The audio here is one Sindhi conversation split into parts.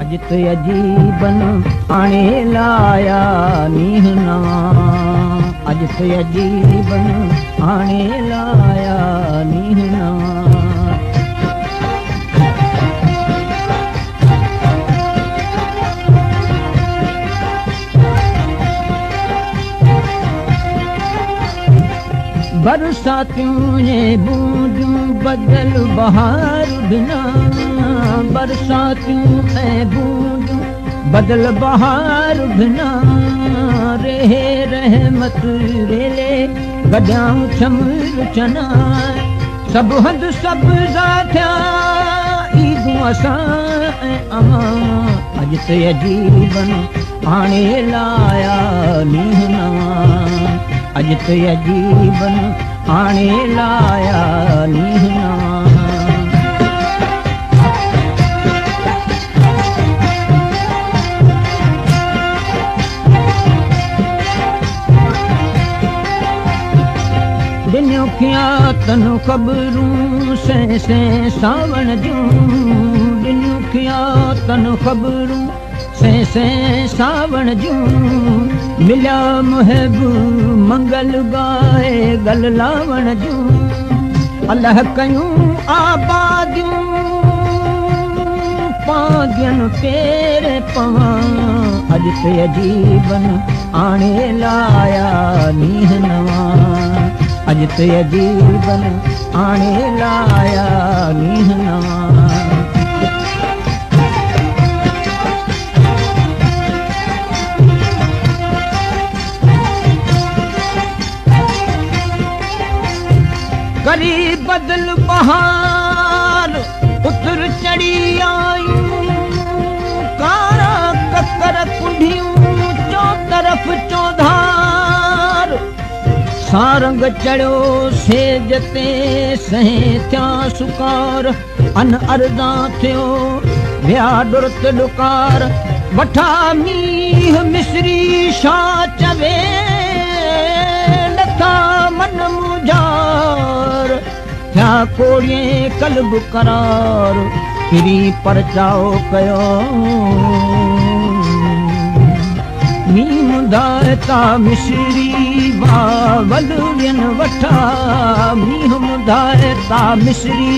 اڄ ته عجيبن آڻي لايا نينهن نوان، اڄ ته عجيبن آڻي لايا نينهن نوان. برساتيون ۽ بونديون بدل بهار بنا، برساتيون ۽ بونديون بدل بهار بنا، ريهي رحمت ريلي گڏيائون ڇمر چنا، سڀ هنڌ سبزا ٿيا عيدون اسان ۽ اوهان، اڄ ته عجيبن آڻي لايا نينهن نوان، اڄ ته عجيبن آڻي لايا نينهن نوان. ڏنيون کياتن خبرون سين سين ساوڻ جون، ڏنيون کياتن خبرون سين سين ساوڻ جون، مليا محب منگل ڳائي گل لاوڻ جون، الله ڪيون آباديون پاندين پير پوان، اڄ ته عجيبن آڻي لايا نينهن نوان، اڄ ته عجيبن آڻي لايا نينهن نوان. ڪري بدل بهار اتر چڙهي آيون، ڪارا ڪڪر ڪنڍيون چوطرف چوڌار، سارنگ چڙهيو سيج تي سهين ٿيا سڪار، ان ارزان ٿيو ويا ڏرت ڏڪار، وٺا مينهن مصري شا چوي لٿا من مونجهار، ٿيا ڪوڙين قلب قرار، پرين پرچاء ڪيو مينهن مڌائتا مصري واهه ولوين وٺا، مينهن مڌائتا مصري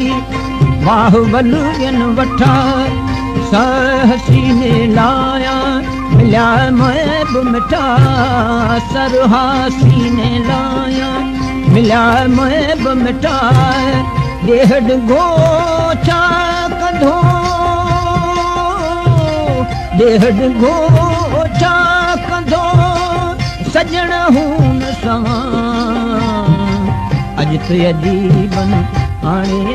واهه ولوين وٺا، سهه سيني لايا مليا محب مٺا، سرها سيني لايا مليا محب مٺا، ڏيهه ڊگهو ڇا ڪندو، ڏيهه ڊگهو ڇا ڪندو سڄڻ هون سوان، اڄ ته عجيبن آڻي.